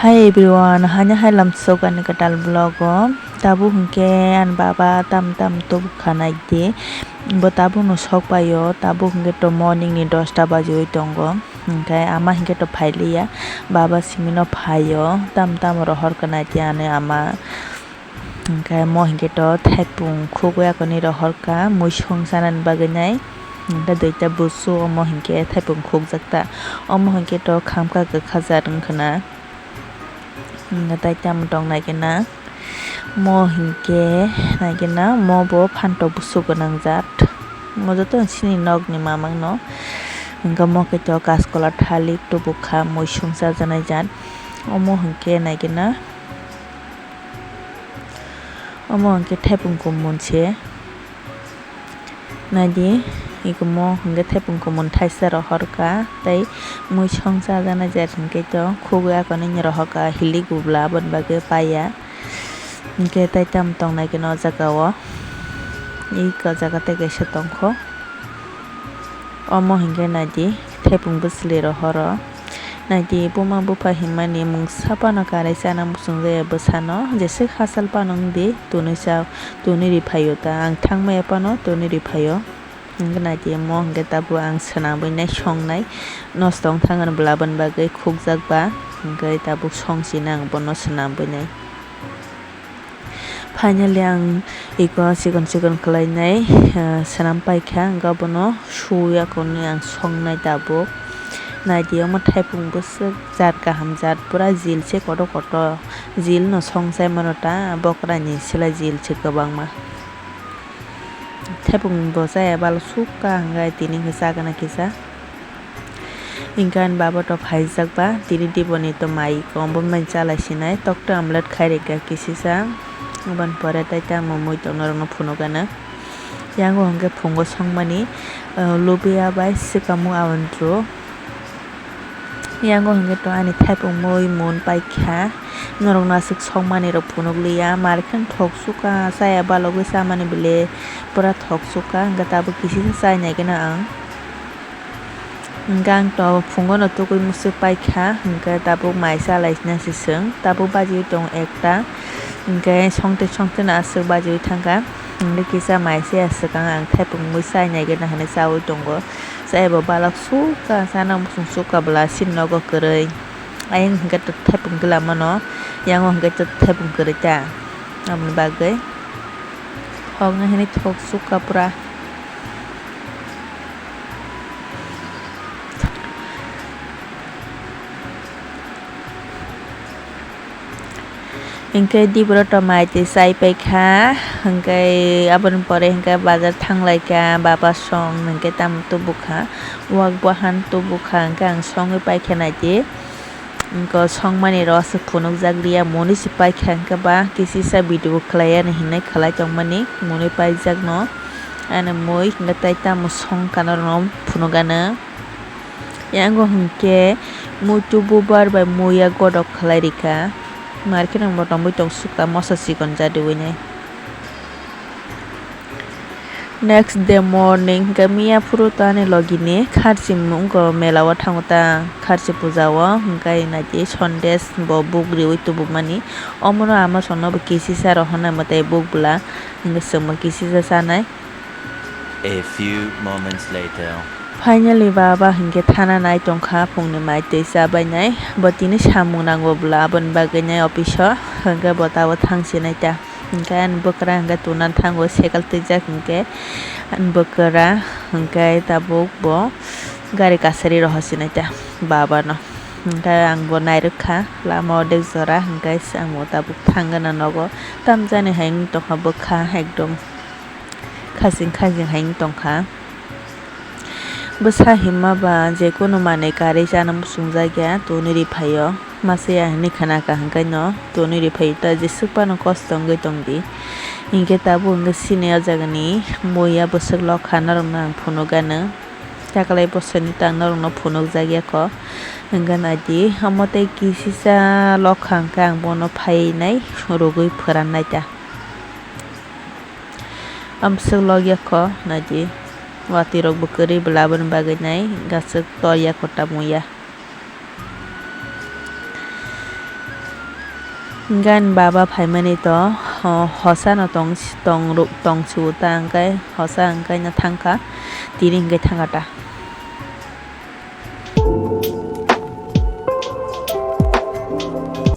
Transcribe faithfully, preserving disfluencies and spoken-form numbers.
Hi everyone, haino hai lamsok ani kwtal vlog o. Tabuk hinkhe ani baba tam tam tubuk kha naidi. Bo tabuk no sok paio, tabuk hinkhe to morning ni dosta bajiwi tongo. Hinkhe ama hinkhe to phailiya, baba simi no phaio, tam tam rohor kha naidi ani ama. Hinkhe mo hinkhe to thaipung khugwi akoni rohor kha, mui song chanani bagwi nai. Hinkhe duita busu omo hinkhe thaipung khukjak ta. Omo hinkhe to khamkha kwkha jar wngkha na. Hinkhe tai tamo tong nai khe na. Mo hinkhe nai khe na, mo bo phantok busu gwnang jat. Mo joto chini nokni mamang no. Hinkhe mo khe to kaskola thalik tubuk kha, mui song chajanai jat. Omo hinkhe nai khe na. Omo hinkhe thaipung kumun se. Naidi, ikomo hinkhe thaipung kumun thaisa rohor kha, tei mui song chajaknai jar hinkhe to khugwi akonwi rohor kha, hilik bubla aboni bagwi paiya. Hinkhe tei tamo tongnai khe no o jaga o, iko jaga tei kaisa tongkho. Omo hinkhe naidi, thaipung bwsli rohoro. Naidi, buma bupha hinmani mungsa phano karwi chana muchungjaya bwsano, jeswk hachal phano wngdi, twnwi cha, twnwi ri phaio ta, ang thangmaya phano twnwi ri phaio. Hinkhe naidi, mo hinkhe tabuk ang swnamwi nai songnai, nosto wng thangani bwlaboni bagwi khukjak ba, hinkhe tabuk song sina ang bono swnamwi nai. Finally, ang iko chikon chikon khlainai, ah, swnam paikha, wngkha bono suya konwi ang songnai tabuk. Naidi, omo thaipung bwswk jat kaham jat, pura jil se kotor kotor, jil no song chai mano ta, bokra ni sila jil se kwbangma. Thaipung bo chaya balo sukha, hwnkhai tini hwnwi chagana kisa. Hinkhe ani baba to phaijak ba, tini diboni to mai kom bo mai chalai sinai, tokto omelette khai rikha kisisa. Aboni pore tei tamo mui tong norokno phunukgana. Yango hinkhe phungo songmani, ah, lubia bai swkamo awandru. Yango hinkhe to ani thaipung mui mun paikha. Norokno aswk songmani rok phunukliya, markhe thok sukha, chaya balogwi chamani bile pura thok sukha, hinkhe tabuk kisisa chai nai kheno ang. Hinkhe ang to phungo no tugui muchuk paikha, hinkhe tabuk mai chalai nai se chwng, tabuk bajiui tongo ekta, hinkhe songte songte no aswk bajiui thangkha, hinkhe kisa mai se aswk ang, ang thaipung mui chai nai kheno hinui chaui tongo, chaya bo balok sukha, chana muchung sukha bwla chini nogo kwrwi. Ayang hinkhe to thaipung kila mano, yango hinkhe to thaipung kwrwi ta, aboni bagwi thokna hinui thok sukha pura. Hinkhe diboro to mai twi chai paikha, hinkhe aboni pore hinkhe bazar thanglaikha, baba song hinkhe tamo tubukha, wak bahan tubukha, hinkhe ang songwi paikha naidi. Hinkhe songmani rok aswk phunukjak liya, muni se paikha hinkhe ba kisisa video khlai ani hinui khlai tongmani, muni paijakno ani mui hinkhe tei tamo songkha norokno phunukgana. Yango hinkhe muitu bubar bai muiya godok khlai rikha. Markhe nang bo tongwi tong sukha moso chikon jadiwinai. Next day morning hinkhe miya phuru to ani logini kharchi wngkha mela o thango ta kharchi puja o hinkhe naidi sondes bo buk riwi tubumani omono ama songno bo kisisa rok hwnna mwtai buk bwla hinkhe chwngbo kisisa chanai. A few moments later. Finally, baba hinkhe thana nai tongkha, phungni mai twi cha bainai. Bo tini samung nango bwla, aboni bagwi nai office o. Hinkhe bo tabuk thang sinai ta. Hinkhe ani bwkra hinkhe tuna thango, cycle twijak hinkhe ani bwkra hinkhe tabuk bo gari kasari rohor sinai ta baba no. Hinkhe ang bo nairwkha lama o dek jora, hinkhe ang bo tabuk thang gana nogo. Tamjani hai wng tongkha bwkha ekdom. Khasing khasing hai wng tongkha. Bwsa himma ba je kunu manwi karwi chana muchungjak ya, tuni ri phaio. Masa ya hinwi khna kha hwnkhe no, tuni ri phaio ta jeswk phano kosto wngwi tongdi. Hinkhe tabuk hinkhe chini o jagani muiya bwswk lokha norokno ang phunukgano. Taklai bwswkni ta ang norokno phunukjak ya kho. Hinkhe naidi, omo tei kisisa lokha hinkhe ang bono phainai rwgwi phwrannai ta. Amswk log ya kho naidi, watwi rok bo kwrwi bwla aboni bagwi nai gaswk tor ya kho tamo ya. Gan baba phaimani to, ho-, hosa no tong, tong ru-, tong su ta hwnkhe hosa hwnkhe no thangkha, tini hwnkhe thangkha ta.